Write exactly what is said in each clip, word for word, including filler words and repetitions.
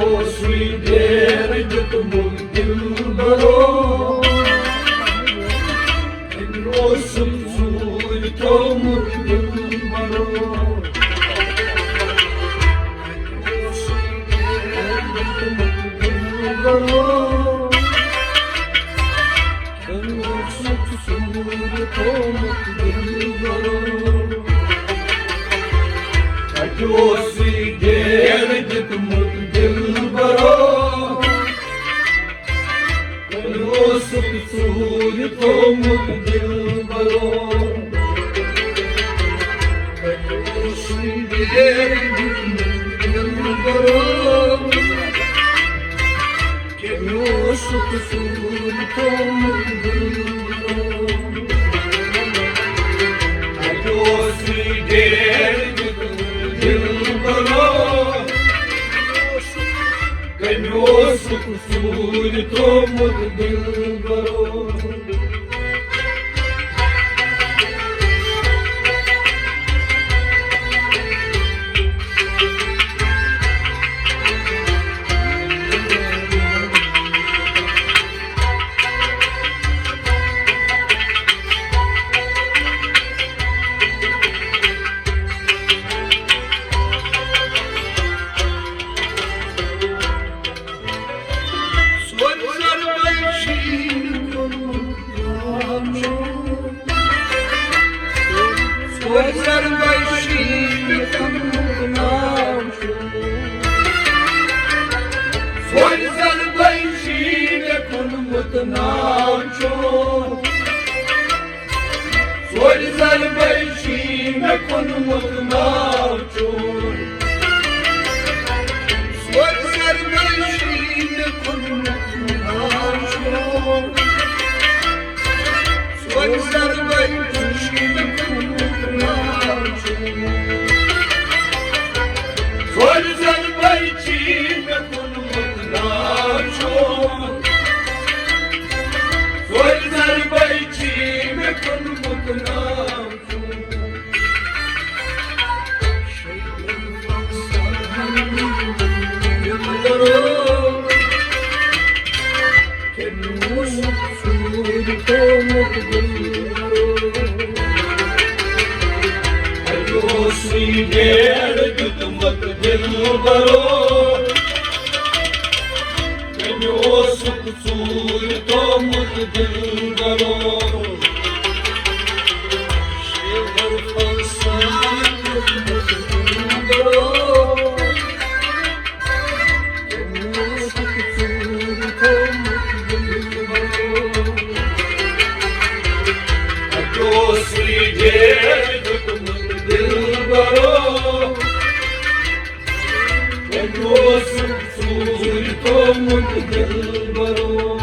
اوسُے ڈیرٕ دیُتمُت دِلبرو، أمۍ اوسُم ژوٗرِ تھوٚومُت دِلبرو۔ أمۍ اوسُے ڈیرٕ دیُتمُت دِلبرو۔ أمۍ اوسُکھ ژوٗرِ تھوٚومُت دِلبرو۔ اَتہِ اوسُے ڈیرٕ دیُتمُت دِلبرو۔ أمۍ اوسُکھ ژوٗرِ تھوٚومُت دِلبرو۔ اَتہِ اوسُے ڈیرٕ دیُتمُت دِلبرو۔ کٔمۍ اوسُکھ ژوٗرِ تھوٚومُت دِلبرو؟ اَتہِ اوسُے ڈیرٕ دیُتمُت دِلبرو۔ کٔمۍ اوسُکھ ژوٗرِ تھوٚومُت دِلبرو؟ ژورِ ضربَے شیٖن کُنمُت ناو چھُ۔ ژورِ ضربَے شیٖن کُنمُت ناو چھُ۔ ژورِ ضربَے شیٖن کُنمُت ناو چھُ۔ ژورِ ضربَے شیٖن کُنمُت ناو چھُ۔ ژورِ ضربَے شیٖن کُنمُت ناو چھُ۔ ژورِ ضربَے شیٖن کُنمُت ناو چھُ۔ ژورِ ضربَے شیٖن کُنمُت ناو چھُ۔ ژورِ ضربَے شیٖن کُنمُت ناو چھُ۔ اَتہِ اوسُے ڈیرٕ دیُتمُت دِلبرو۔ أمۍ اوسُکھ ژوٗرِ تھوٚومُت دِلبرو۔ شیوَر پَلسار کوٚرمُت دِلبرو۔ أمۍ اوسُکھ ژوٗرِ تھوٚومُت دِلبرو۔ اَتہِ اوسُے ڈیرٕ دیُتمُت دِلبرو۔ أمۍ اوسُکھ ژوٗرِ تھوٚومُت دِلبرو۔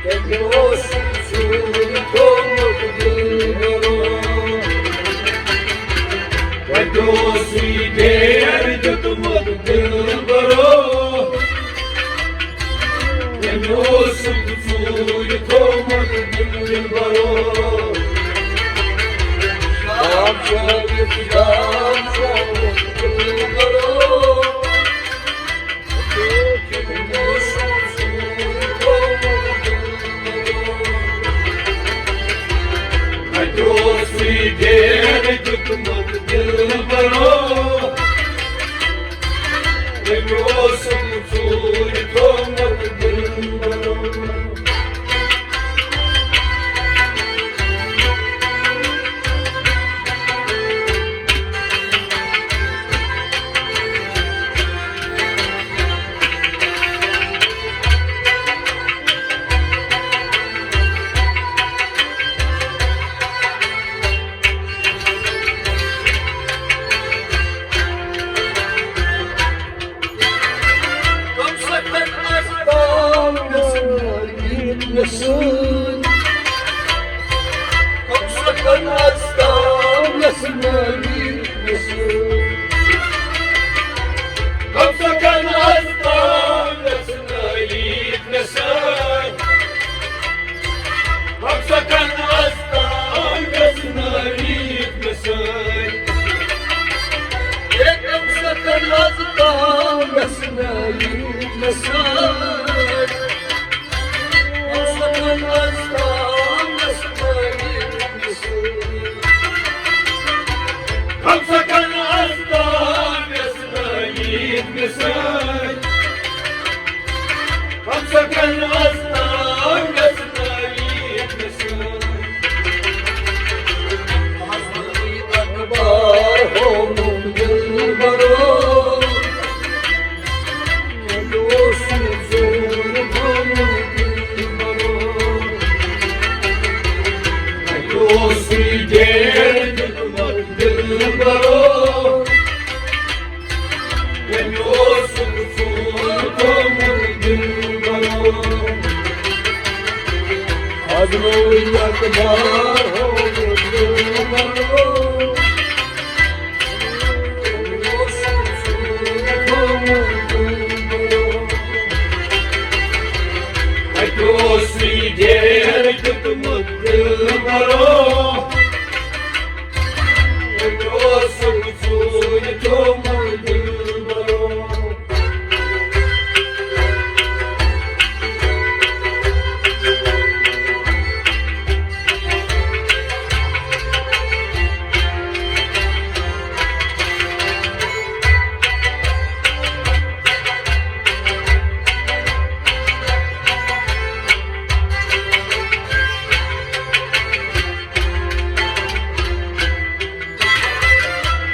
تٔمۍ اوس ژوٗرِ تھوٚومُت دِلبرو۔ تٔمۍ اوس یہِ ڈیر دیُتمُت دِلبرو۔ تٔمۍ اوس ژوٗرِ تھوٚومُت دِلبرو۔ شام شریف، شام شریف دِلبرو۔ اَتہِ اوسُے ڈیر دیُتمُت دِلبرو، تٔمۍ اوسُم ژوٗرِ تھوٚومُت دِلبرو۔ کم سخن استان گژھن نٲوِتھ مےٚ سۭتۍ۔ کم سخن استان گژھن نٲوِتھ مےٚ سۭتۍ۔ کم سخن استان گژھن نٲوِتھ مےٚ سۭتۍ۔ کم سخن استان گژھن نٲوِتھ مےٚ سۭتۍ۔ ہے، کم سخن استان گژھن نٲوِتھ مےٚ سۭتۍ۔ کم سخن استان گژھن نٲوِتھ مےٚ سۭتۍ۔ کم سخن استان گژھن نٲوِتھ مےٚ سۭتۍ۔ کم سخن استان گژھن نٲوِتھ مےٚ سۭتۍ۔ اکبر ہووُم دِلبرو، مےٚ اوس یہِ ژوٗرِ تھوٚومُت دِلبرو۔ مےٚ اوس یہِ ڈیر دیُتمُت دِلبرو۔ تٔمۍ اوسُم ژوٗرِ تھوٚومُت دِلبرو۔ از گوٚو اکبر ہووُم دِلبرو۔ تٔمۍ اوسُم ژوٗرِ تھوٚومُت دِلبرو۔ اَتہِ اوسُے ڈیر دیُتمُت دِلبرو۔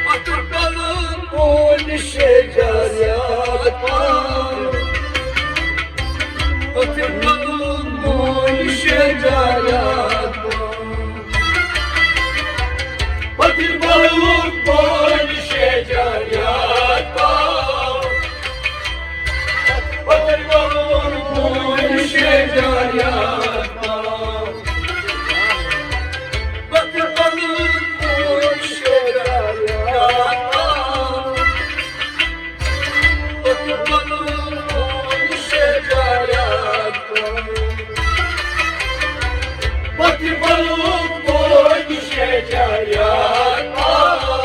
پتھر پلنگ پوش شجریات پان۔ پتھر پلنگ پوش شجریات پان۔ پتھر پلنگ پوش شجریات پان۔ پتھر پلنگ پوش شجریات پان۔ پتھر پلنگ پوش شجریات پان۔ پتھر پلنگ پوش شجریات پان۔ پتھر پلنگ پوش شجریات پان۔